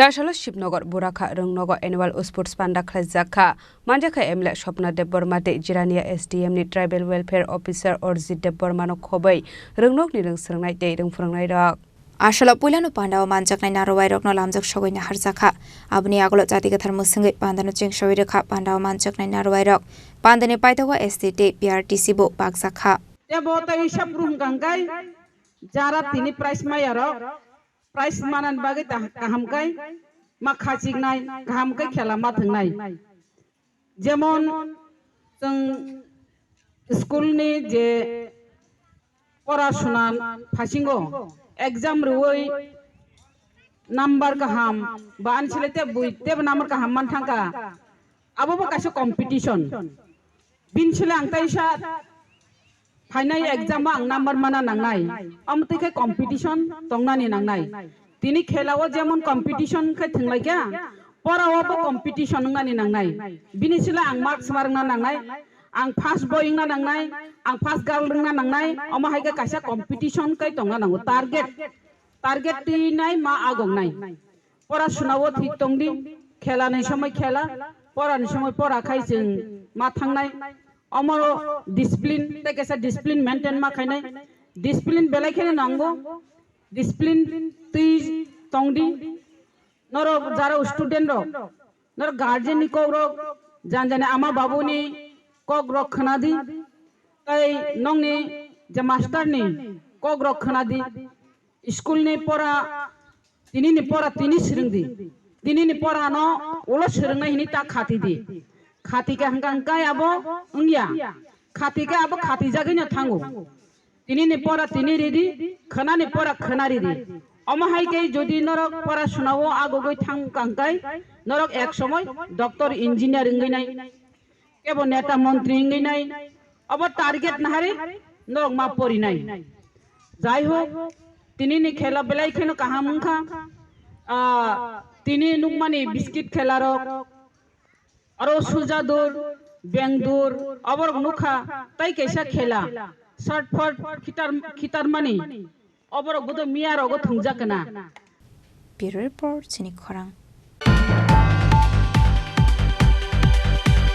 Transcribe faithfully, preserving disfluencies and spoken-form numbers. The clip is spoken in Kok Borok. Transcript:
Tasalo Shibnagar Burakha Rwngnogo annual sports panda khlaijak kha. Manjakha M L A Swapna Debbarma tei Jirania S D M ni Tribal Welfare Officer Orjit Debbarma no khobwi rwngnokni rwng swrwngnai tei rwng phwrwngnai rok. Asalo puilano pandao manjaknai narwai rokno lamjak sogwi naharjakha. Aboni agulo chati kwthar mwswngwi pandano cheng sogwi rwkha pandao manjaknai narwai rok. Pandani paitogo S T tei P R T C bo bakjakha. Tebo tei sab room gangkai jara tini prize maya rok. Prize manani bagwi ta-, kaham kai ma khachiknai, kaham kai khela ma thwngnai. Jemon chwng school ni je pora suna phasingo exam rwui number kaham ba ani sile te bui tebo number kaham man thangka, abo bo kaisa competition. Bini sile ang taisa phainai exam o ang number mana nangnai, omo twi khe competition tongnani nangnai. Tini khela o jemon competition khe thwnglaikha, pora o bo competition wngnani nangnai. Bini sile ang marks ma rwngna nangnai, ang first boy wngna nangnai, ang first girl wngna nangnai, omo hai khe kaisa competition kai tongna nango, target, target twi nai ma agok nai. Pora suna o thik tong di, khela ni somoi khela, pora ni somoi pora khai chwng ma thangnai. Omo discipline, tei kaisa discipline maintain ma khainai. Discipline belai kheno nango. Discipline twi tong di. Norok jara student rok, norok guardian ni kok rok, jan jani ama babu ni kok rok khna di. Tei nokni je master ni kok rok khna di. School ni pora, tini ni pora tini swrwng di. Tini ni pora no ulo swrwngnai hini ta khati di. Khati khe hwnkha hwnkhe abo wngya. Khati khe abo khati jagwi no thango. Tini ni pora tini ridi, khwna ni pora khwna ridi. Omo hai khe jodi norok pora suna o agogwi thang kangkai, norok ek somoi doctor, engineer wngwi nai. Kebo neta montri wngwi nai, obo target nahari norok ma porinai. Jai hok, tini ni khela belai kheno kaham wngkha. Ah, tini nukmani biskit khela rok, aro sujadur, bengdur, oborok nukha, tai kaisa khela, shot put khitar, khitarmani, oborok bodo miya rogo thungjak kana. Bureau Report, chini khorang.